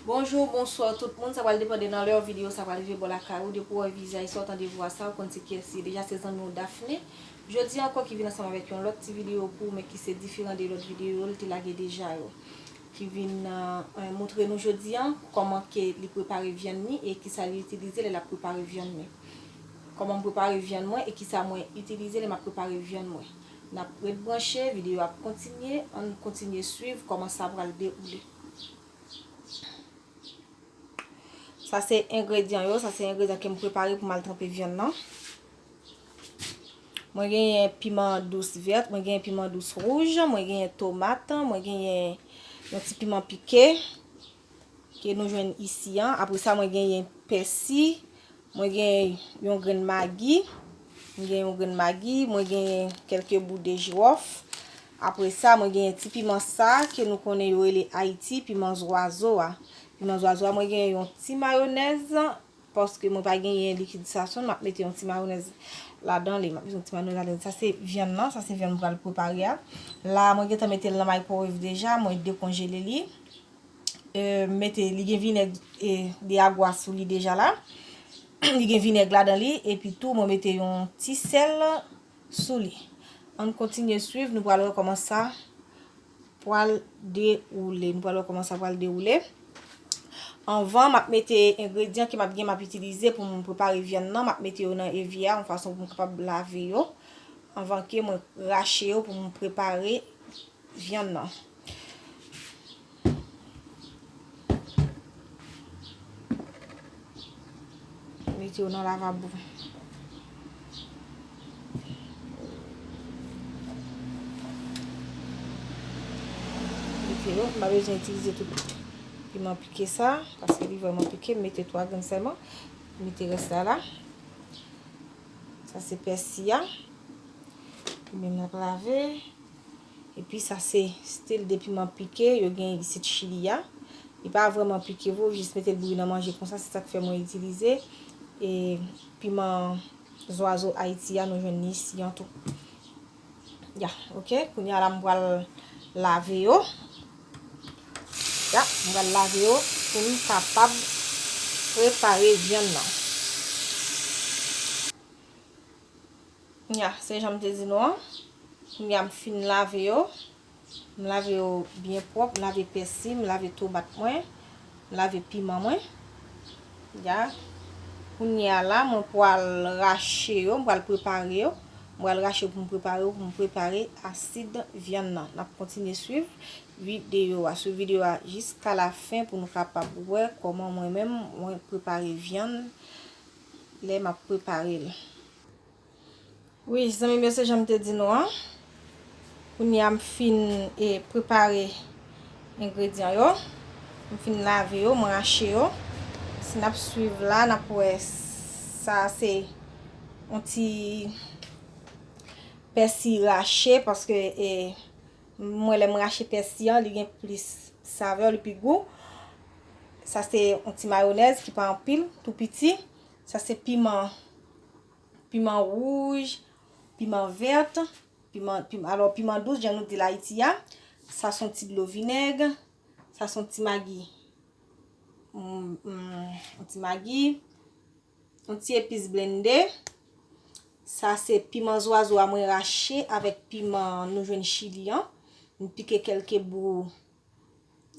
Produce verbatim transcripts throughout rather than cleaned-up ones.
Bonjou, bonswa tout moun, sa pral depann de nan lè videyo sa pral rive bò lakay ou, depi w wè vizaj sa, w tande vwa sa, ou konn se kiyès li ye deja, se zanmi w Daphné. Jodi a ankò ki vin ansanm avèk yon lòt ti videyo pou ou, men ki se diferan de lòt videyo l te lage deja yo. Ki vin, euh, montre nou jodi a kòman ke li prepare vyann li e kisa li itilize lè l ap prepare vyann li. Kòman m prepare vyann mwen e kisa mwen itilize lè m ap prepare vyann mwen. N ap ret branche, videyo ap kontinye, ann kontinye swiv kòman sa pral dewoule. Sa se engredyan yo, sa se engredyan ke m prepare pou m al tranpe vyann nan. Mwen genyen piman dous vèt, mwen genyen piman dous wouj, mwen genyen tomat, mwen genyen yon ti piman pike ke nou jwenn isi an. Apre sa, mwen genyen pèsi, mwen genyen yon grenn magi, mwen genyen yon grenn magi, mwen genyen kèlke bout de jiwòf. Apre sa, mwen genyen ti piman sa ke nou konnen yo rele Ayiti, piman zwazo a. Piman zwazo a, mwen genyen yon ti mayonèz, paske mwen pa genyen likid sazon, m ap mete yon ti mayonèz ladan li. M ap mete yon ti mayonèz ladan li. Sa se vyann nan, sa se vyann m pral prepare a. La, mwen gentan mete l nan microwave deja, mwen dekonjele li. E, mete, li gen vinèg, e, de agwa sou li deja la. Li gen vinèg ladan li, epi tou mwen mete yon ti sèl sou li. Ann kontinye swiv, nou pral wè kòman sa pral dewoule. Nou pral wè kòman sa pral dewoule. Anvan, m ap mete engredyan ke m ap gen, m ap itilize pou m prepare vyann nan. M ap mete yo nan evyè a, yon fason pou m kapab lave yo. Anvan ke mwen rache yo pou m prepare vyann nan. Mete yo nan lavabo. Mete yo, m pa bezwen itilize tout piman pike sa, paske li vrèman pike. M mete twa grenn sèlman. M mete rès la la. Sa se pèsi a. Ebyen, n ap lave. Epi sa se stil de piman pike yo gen isit Chili a. Li pa vrèman pike vre, ou jis mete l bouyi nan manje konsa, se sa k fè mwen itilize, e, piman zwazo Ayiti a nou jwenn li isi an tou. Ya, oke, kounye a la m pral lave yo. Ya, m pral lave yo pou m kapab prepare vyann nan. Nya, se jan m te di nou an. Kounye a m fin lave yo. M lave yo byen pwòp. M lave pèsi, m lave tomat mwen, m lave piman mwen. Ya. Kounye a la, mwen pral rache yo, m pral prepare yo. M pral rache yo pou m prepare yo, pou m prepare asid vyann nan. N ap kontinye swiv videyo a, swiv videyo a jiska lafen pou nou kapab wè kòman mwen menm mwen prepare vyann lè m ap prepare l. Wi, zanmi m yo, se jan m te di nou an. Kounye a m fin, e, prepare engredyan yo. M fin lave yo, m rache yo. Si n ap swiv la, n ap wè sa se yon ti pèsi rache, paske, e, mwen lè m rache pèsi an, li gen plis savè, li pi gou. Sa se yon ti mayonèz ki pa anpil, tou piti. Sa se piman, piman wouj, piman vèt, piman, piman, alò, piman dous, jan nou di l Ayiti a. Sa se yon ti dlo vinèg. Sa se yon ti magi. Mm, mm, yon ti magi. Yon ti epis blende. Sa se piman zwazo a mwen rache avèk piman nou jwenn Chili an. M pike kèlke bou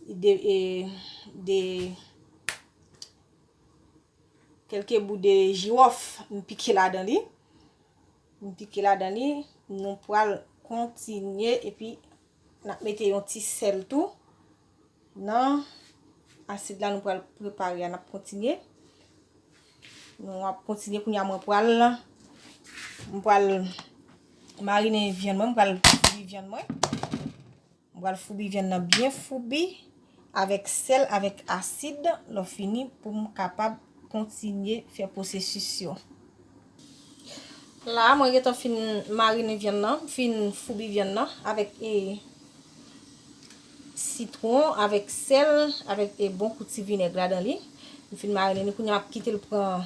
de, e, de, kèlke bou de jiwòf, m pike ladan li. M pike ladan li. Nou pral kontinye epi n ap mete yon ti sèl tou nan asid la nou pral prepare a. N ap kontinye. Nou ap kontinye kounye a, mwen pral, mwen pral marine vyann mwen, mwen pral foubi vyann mwen. Mwen pral foubi vyann nan byen foubi avèk sèl, avèk asid, lè fini pou m kapab kontinye fè pwosesis yo. La, mwen gentan fin marine vyann nan, m fin foubi vyann nan avèk, e, sitwon, avèk sèl, avèk, e, bon kou ti vinèg ladan li. M fin marine li, kounye a m ap kite l pran,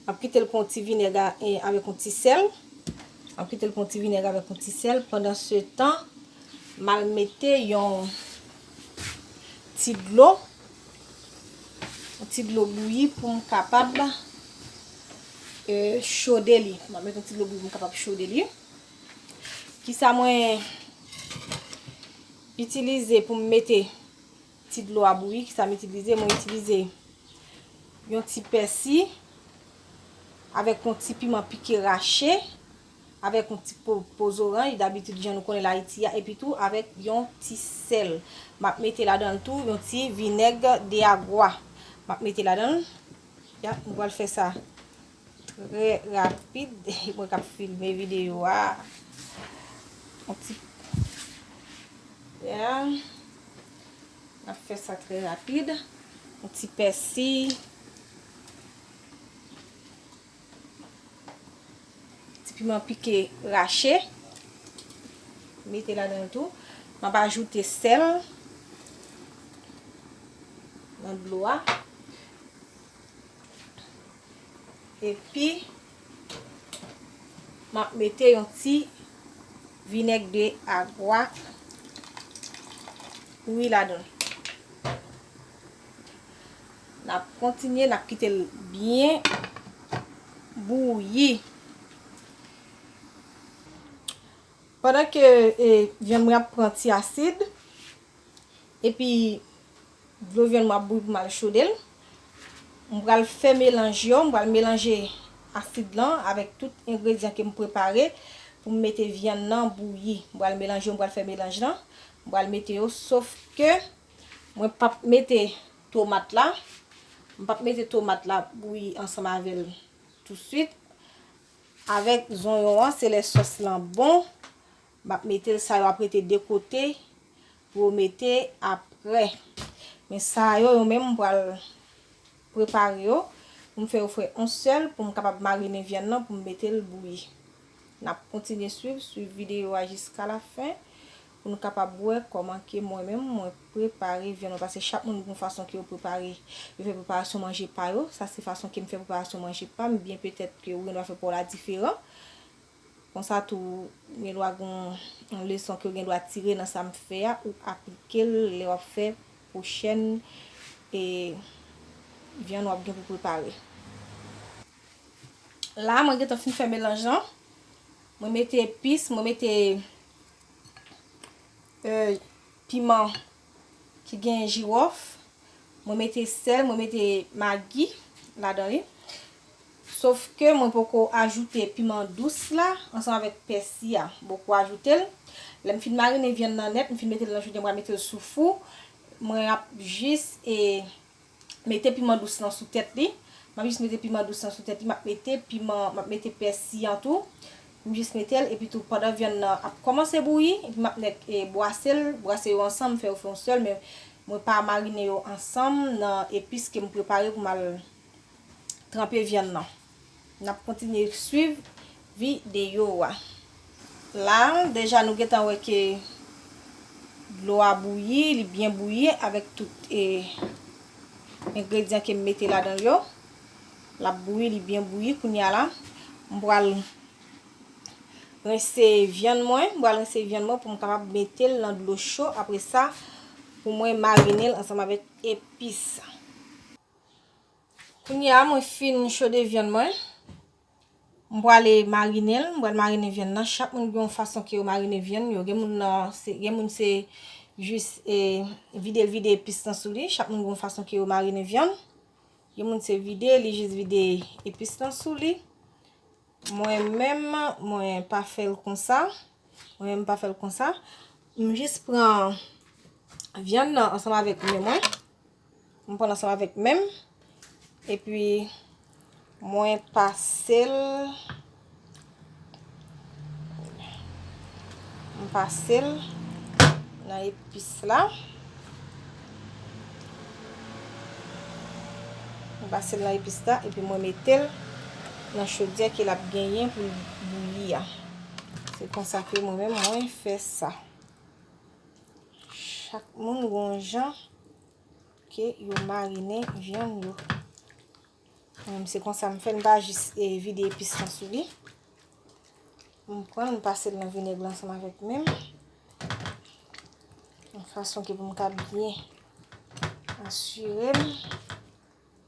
m ap kite l pran yon ti vinèg a, e, avèk yon ti sèl. M ap kite l pran yon ti vinèg avèk yon ti sèl. Pandan se tan, m al mete yon, ti dlo, yon ti dlo bouyi pou m kapab, e, chode li. M ap met yon ti dlo bouyi pou m kapab chode li. Kisa mwen itilize pou m mete ti dlo a bouyi? Kisa m itilize? Mwen itilize yon ti pèsi avèk yon ti piman pike rache, avèk yon ti po, po zoranj, dabitid jan nou konnen l Ayiti a, epi tou avèk yon ti sèl. M ap mete ladan l tou yon ti vinèg de agwa. M ap mete ladan l. Ya, nou pral fè sa trè rapid. Mwen k ap filme videyo a. Yon ti, ya. N ap fè sa trè rapid. Yon ti pèsi. Ti piman pike rache. Mete ladan l tou. M ap ajoute sèl nan dlo a. Epi, m ap mete yon ti vinèg de agwa bouyi ladan l. N ap kontinye, n ap kite l byen bouyi. Pandan ke, e, vyann mwen ap pran ti asid, epi dlo vyann mwen ap bouyi pou m al chode l, m pral fè melanj yo, m pral melanje asid lan avèk tout engredyan ke m prepare pou m mete vyann nan bouyi. M pral melanje yo, m pral fè melanj lan, m pral mete yo, sof ke mwen p ap mete tomat la, m p ap mete tomat la bouyi ansanm avè l touswit. Avèk zonyon an, se lè sòs lan bon, m ap mete l, sa yo ap rete de kote pou yo mete aprè. Men sa yo, yo menm, m pral prepare yo pou m fè yo fè yon sèl pou m kapab marine vyann nan pou m mete l bouyi. N ap kontinye swiv, swiv videyo a jiska la fen pou nou kapab wè kòman ke mwen menm mwen prepare vyann mwen, paske chak moun gen yon fason ke yo prepare, yo fè preparasyon manje pa yo. Sa se fason ke m fè preparasyon manje pa m, byen petèt ke ou gen dwa fè pa w la diferan. Konsa tou, gen dwa gen yon leson ke w gen dwa tire nan sa m fè a, ou aplike l lè w ap fè pwochèn, e, vyann w ap gen pou prepare. La, mwen gentan fin fè melanj lan. Mwen mete epis, mwen mete, e, piman ki gen jiwòf. Mwen mete sèl, mwen mete magi ladan li. Sof ke mwen poko ajoute piman dous la ansanm avèk pèsi a. Mwen poko ajoute l. Lè m fin marine vyann nan nèt, m fin mete l nan joudè, mwen mete l sou fou. Mwen ap jis, e, mete piman dous lan sou tèt li. M ap jis mete piman dous lan sou tèt li. M ap mete piman, m ap mete pèsi an tou. M jis mete l, epi tou pandan vyann nan ap kòmanse bouyi, epi m ap nèk, e, bwase l, bwase yo ansanm, fè yo fè yon sèl, men mwen pa marine yo ansanm nan epis ke m prepare pou m al tranpe vyann nan. N ap kontinye swiv videyo a. La, deja nou gentan wè ke dlo a bouyi, li byen bouyi avèk tout, e, engredyan ke m mete ladan l yo. L ap bouyi, li byen bouyi. Kounye a la, m pral rense vyann mwen, m pral rense vyann mwen pou m kapab mete l nan dlo cho. Apre sa, pou mwen marine l ansanm avèk epis. Kounye a, mwen fin chode vyann mwen. M prale marine l, m pral marine vyann nan. Chak moun gen yon fason ke yo marine vyann yo. Gen moun nan, se, gen moun se jis, e, vide l, vide epis lan sou li. Chak moun gen yon fason ke yo marine vyann. Gen moun se vide, li jis vide epis lan sou li. Mwen menm, mwen pa fè l konsa. Mwen menm, m pa fè l konsa. M jis pran vyann nan ansanm avèk men mwen. M pran l ansanm avèk men m. Epi, mwen pase l, m pase l nan epis la. M pase l nan epis la, epi mwen mete l nan chodyè ke l ap genyen pou l bouyi a. Se konsa ke mwen menm, mwen fè sa. Chak moun gon jan ke yo marine vyann yo. Mwen menm, se konsa m fè l, m pa jis, e, vide epis lan sou li. M pran l, m pase l nan vinèg lan ansanm avèk men m. Yon fason ke pou m ka byen Asire m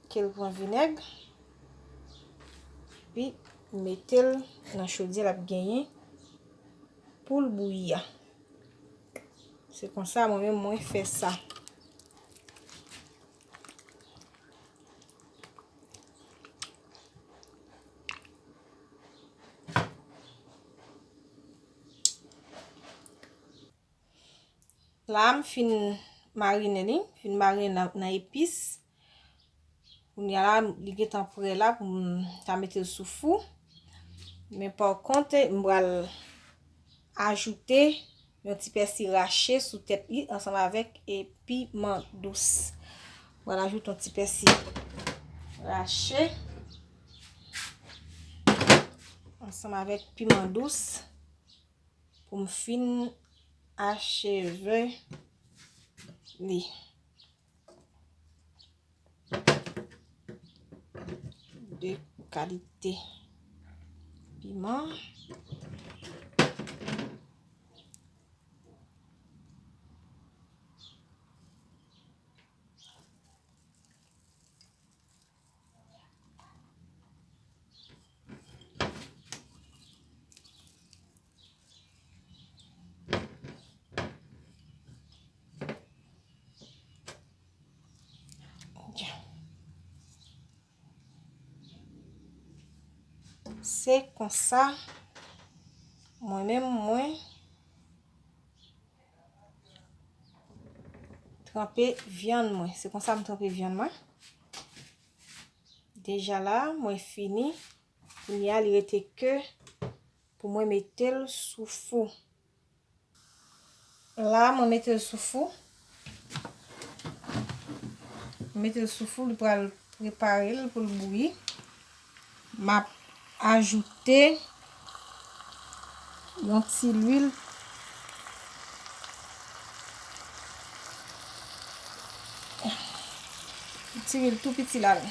ke l pran vinèg, epi mete l nan chodyè l ap genyen pou l bouyi a. Se konsa mwen menm mwen fè sa. La, m fin marinen li, fin marinen nan, nan epis. Kounye a la, li gentan prè la pou m ta mete l sou fou. Men pa kont, m pral ajoute yon ti pèsi rache sou tèt li ansanm avèk e piman dous. M pral ajoute yon ti pèsi rache ansanm avèk piman dous pou m fin acheve li. De kalite piman. Se konsa, mwen menm, mwen tranpe vyann mwen. Se konsa m tranpe vyann mwen. Deja la, mwen fini. Kounye a, li rete ke pou mwen mete l sou fou. La, mwen mete l sou fou. Mwen mete l sou fou, li pral prepare l pou l bouyi. M ap ajoute yon ti lwil, yon ti lwil tou piti ladan,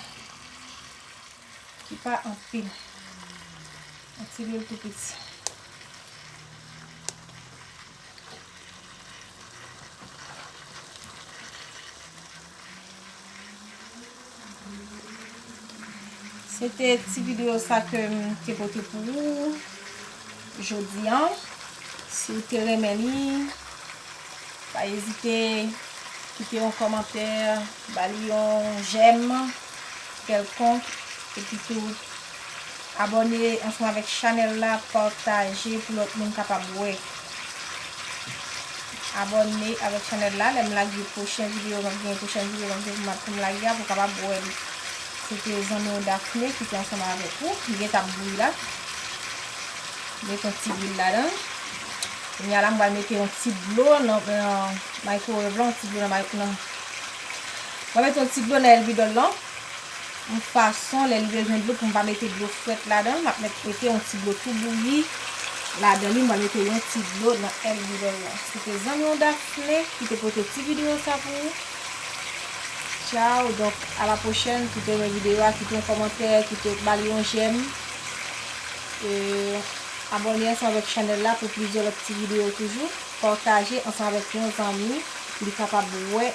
ki pa anpil. Yon ti lwil tou piti. Se te ti videyo sa ke m te pote pou ou jodi an. Si w te renmen li, pa ezite kite yon kòmantè, ba li yon jèm kèlkonk, epi tou abòne ansanm avèk chanèl la, pataje pou lòt moun kapab wè. Abòne avèk chanèl la, lè m lage pwochen videyo, m ap gen pwochen videyo, m ap gen pou m ap, pou m lage a, pou w kapab wè li. Se te zanmi w Daphné ki te ansanm avèk ou, li gentan ap bouyi la. Met yon ti lwil ladan. Kounye a la, m pral mete yon ti dlo nan, nan microwave la, yon ti dlo nan mic-, nan. Mwen mete yon ti dlo nan èlbidòl lan. Yon fason, lè li bezwen dlo, pou m pa mete dlo frèt ladan, m ap met, mete yon ti dlo tou bouyi ladan li, m pral mete yon ti dlo nan èlbidòl lan. Se te zanmi w Daphné ki te pote ti videyo sa pou ou. Tchao, donk, a la pwochèn, kite yon videyo a, kite yon kòmantè, kite ba li yon jèm. E, abòne ansanm avèk chanèl la pou plizyè lòt ti videyo toujou. Pataje ansanm avèk yon zanmi pou li kapab wè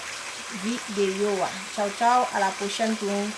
videyo a. Tchao, tchao, a la pwochèn pou yon